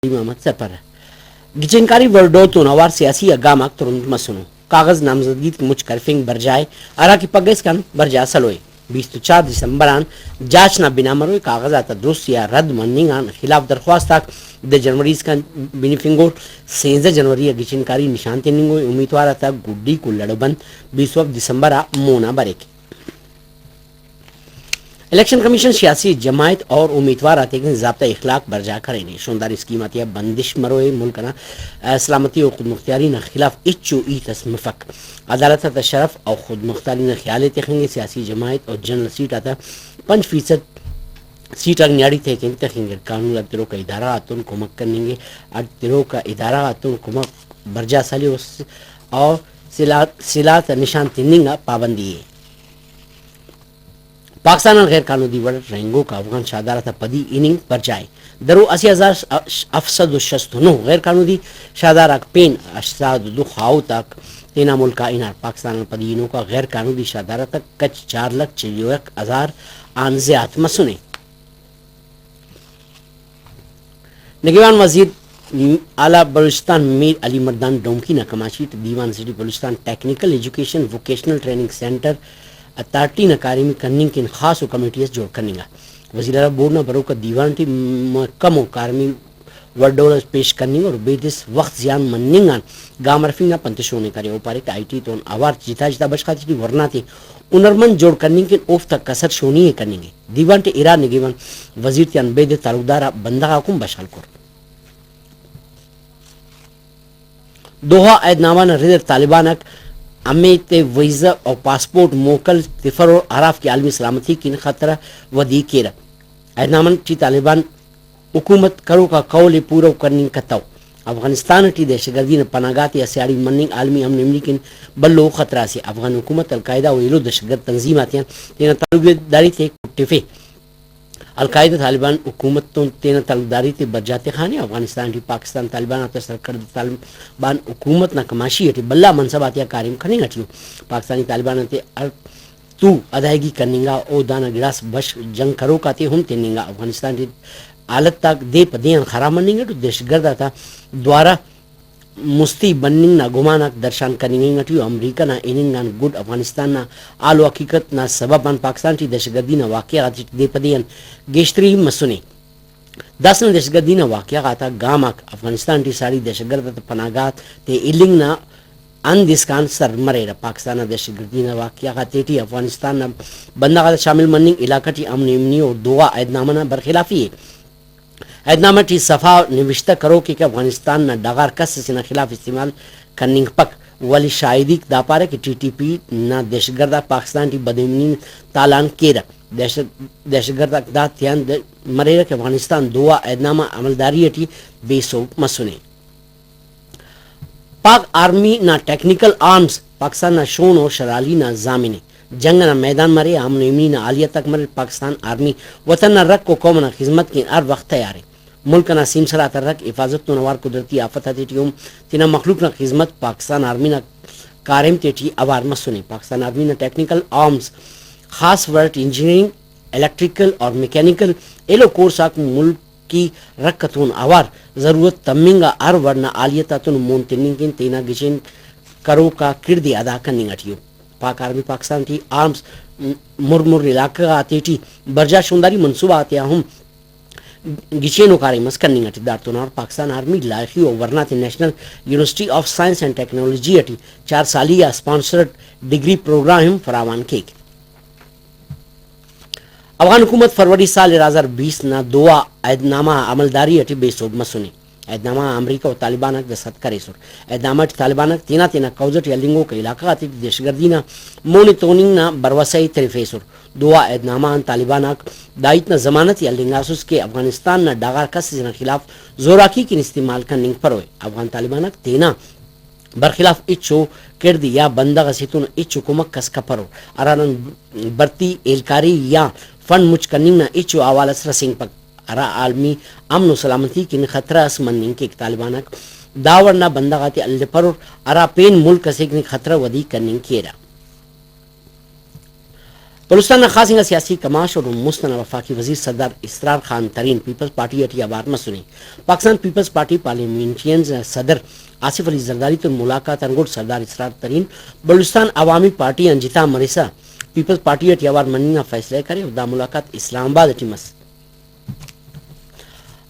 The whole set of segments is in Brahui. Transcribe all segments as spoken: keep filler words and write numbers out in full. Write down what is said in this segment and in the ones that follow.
سلیم احمد سرپرہ۔ گچین کاری وڑ ڈول تون اوار سیاسی آ گام آک ترند مسنو۔ کاغذ نامزدگی تے مچ کرفنگ برجا ءِ، ہرا کہ پگہ اسکان برجا سلوئے۔ بیست و چار دسمبر آن جاچ نا بنا مروئے، کاغذ آتا درستی آ رد مننگ آن خلاف درخواست آک دہ جنوری اسکان بنفنگوٹ۔ سینزدہ جنوری آ گچین کاری نشان تننگوئے، امیتوار آتا گڈیکو لڑ و بند بیست و ہفت دسمبر آ مونا بریک۔ الیکشن کمیشن سیاسی جماعت اور امیتوار آتیکن ضابطہ اخلاق برجا کرینے۔ شونداری اسکیم آتیا بندش مروئے، ملک انا سلامتی و خودمختاری نا خلاف ہچو ہیت اس مفک۔ عدالت آتا شرف و خودمختاری نا خیال ءِ تخنگے۔ سیاسی جماعت و جنرل سیٹ آتا پنچ فیصد سیٹ آک نیاڑی تیکن تخنگک۔ قانون آ تروکا ادارہ غاتون کمک کننگے۔ اٹ تروکا ادارہ غاتون کمک برجا سلے و س-، و سلاہ، سلاہ تا نشان تننگ آ پابندی ءِ۔ پاکستان آن غیر قانودی وڑ اٹ رہینگوک آ افغان شاہدار آتا پدی ہننگ برجا ءِ۔ درو اسہ ہزار ہفت سد و شست و نہہ غیر قانودی شاہدار آک پین ہشت سد و دو خاہوت آک تینا ملک آ ہنار۔ پاکستان آن پدی ہنوک آ غیر قانودی شاہدار آتا کچ چار لکھ چل و یک ہزار آن زیات مسنے۔ نگہبان وزیر اعلی بلوچستان میر علی مردان ڈومکی نا کماشی ٹی دیوان اسے ٹی Balochistan technical education vocational training center authority نا کاریم ءِ کننگ کن خاص و کمیٹی اس جوڑ کننگا۔ وزیر اعلی بورڈ نا بروک آ دیوان ٹی محکم و کارمی وڑ ڈول اس پیش کننگ اور بیدس وخت زیان مننگ آن گام ہرفنگ نا پنت شون ءِ کرے۔ او پارے کہ آئی ٹی تون اوار جتا جتا بشخ آتیٹی ورنا تے ہنرمند جوڑ کننگ کن اوفتا کسر شونی ءِ کننگے۔ دیوان ٹی ارا نگہبان وزیر تیان بیدس تعلقدار آ بندغ آک ہم بشخ ہلکر۔ دوحہ عہد نامہ نا رد اٹ طالبان آک ہمے تے ویزہ و پاسپورٹ موکل تفرور ہرافک عالمی سلامتی کن خطرہ ودی کیرہ۔ عہد نامہ ٹی طالبان حکومت کروک آ قول ءِ پورو کننگ کتو۔ افغانستان ٹی دہشت گردی نا پناہ گاہ تے آ سیاڑی مننگ عالمی امن و ایمنی کن بھلو خطرہ اسے۔ افغان حکومت القاعدہ و ایلو دہشت گرد تنظیم آتیان تینا تعلقداری تے کٹفے۔ القاعدہ طالبان حکومت تون تینا تعلقداری تے برجا تخانے۔ افغانستان ٹی پاکستان طالبان آتا سرکڑد طالبان حکومت نا کماشی ٹی بھلا منصب آتیا کاریم کننگ ٹی ءُ۔ پاکستانی طالبان آتے ہر تو ادائیگی کننگا، او دانا گڑاس بشخ جنگ کروک آتے ہم تننگا۔ افغانستان ٹی حالت آک دے پہ دے آن خراب مننگ اٹ و دہشت گرد آتا دوارہ مستی بننگ نا گمان آک درشان کننگ انگ اٹی ءُ۔ امریکہ نا ہننگ آن گڈ افغانستان نا حال و حقیقت نا سبب آن پاکستان ٹی دہشت گردی نا واقعہ غاتے ٹی دے پہ دے آن گیشتری مسنے۔ داسہ نا دہشت گردی نا واقعہ غاتا گام آک افغانستان ٹی ساڑی دہشت گرد آتا پناہ گاہ تے ہلنگ نا ہند اسکان سر مریرہ۔ پاکستان نا دہشت گردی نا واقعہ غاتیٹی افغانستان نا بندغ آتا شامل مننگ علاقہ ٹی امن و ایمنی و دوحہ عہد نامہ نا برخلافی ءِ۔ عہد نامہ ٹی صفا نوشتہ کروک ءِ کہ افغانستان نا ڈغار کس اسے نا خلاف استعمال کننگپک، ولے شاہدیک دا پارہ کہ ٹی ٹی پی نا دہشت گرد آک پاکستان ٹی بدامنی نا تالان کیرہ۔ دہشت، دہشت گرد آک دا تیان د-، مریرہ کہ افغانستان دوحہ عہد نامہ عملداری ٹی بے سہب مسنے۔ پاک آرمی نا ٹیکنیکل آرمز پاکستان نا شون و شرالی نا ضامن ءِ۔ جنگ انا میدان مرے، امن و ایمنی نا حالیت آک مریر، پاکستان آرمی وطن نا رکھ و قوم انا خذمت کن ہر وخت تیار ءِ۔ ملک انا سیمسر آتا رکھ، حفاظت تون اوار قدرتی آفت آتیٹی ہم تینا مخلوق نا خذمت پاکستان آرمی نا کاریم تیٹی اوار مسنے۔ پاکستان آرمی نا ٹیکنیکل آرمز خاص وڑ اٹ انجینئرنگ، الیکٹریکل اور میکینیکل ایلو کورس آک ملک کی رکھ اتون اوار ضرورت تمنگ آ ہر وڑ نا حالیت آتون مون تننگ کن تینا گچین کروک آ کڑد ءِ ادا کننگ اٹی ءُ۔ پاک آرمی پاکستان ٹی آرمز مر مر علاقہ غاتیٹی برجا شونداری منصوبہ آتیا ہم گچین و کاریم اس کننگ اٹی۔ داڑتون اوار پاکستان آرمی لائخی و ورنا تے national university of science and technology اٹی چار سالی آ اسپانسرڈ ڈگری پروگرام ہم فراوان کیک۔ افغان حکومت فروری سال ارا ہزار بیست نا دوحہ عہد نامہ آ عملداری اٹی بے سہب مسنے۔ عہد نامہ آ امریکہ و طالبان آک دستخط کریسر۔ عہد نامہ ٹی طالبان آک تینا تینا قوضہ ٹی ہلنگوک علاقہ غاتیٹی دہشت گردی نا مون ءِ توننگ نا بھروسہ ءِ ترفیسر۔ دوحہ عہد نامہ آن طالبان آک دا ہیت نا ضمانت ءِ ہلنگاسس کہ افغانستان نا ڈغار کس اسے نا خلاف زوراکی کن استعمال کننگپروئے۔ افغان طالبان آک تینا برخلاف ہچو کڑد یا بندغ اسے تون ہچو کمک اس کپرو، ہرانان بھرتی، ہیلکاری یا فنڈ مچ کننگ نا ہچو حوال اس رسینگپک، ہرا عالمی امن و سلامتی کن خطرہ اس مننگ کیک۔ طالبان آک دا وڑ نا بندغ آتے الپرور، ہرا پین ملک اسے کن خطرہ ودی کننگ کیرہ۔ بلوچستان نا خاص انگا سیاسی کماش و مست ئنا وفاقی وزیر سردار اسرار خان ترین پیپلز پارٹی ٹی اوار مسنے۔ پاکستان پیپلز پارٹی پارلیمنٹرین نا صدر آصف علی زرداری تون ملاقات آن گڈ سردار اسرار ترین بلوچستان عوامی پارٹی آن جتا مرسا پیپلز پارٹی ٹی اوار مننگ نا فیصلہ ءِ کرے و دا ملاقات اسلام آباد ٹی مس۔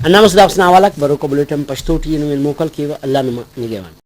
ہندا مس دافس نا حوالہ آک بروکا بلیٹن پشتو ٹی نمے موکل کیوہ۔ اللہ نما نگہبان۔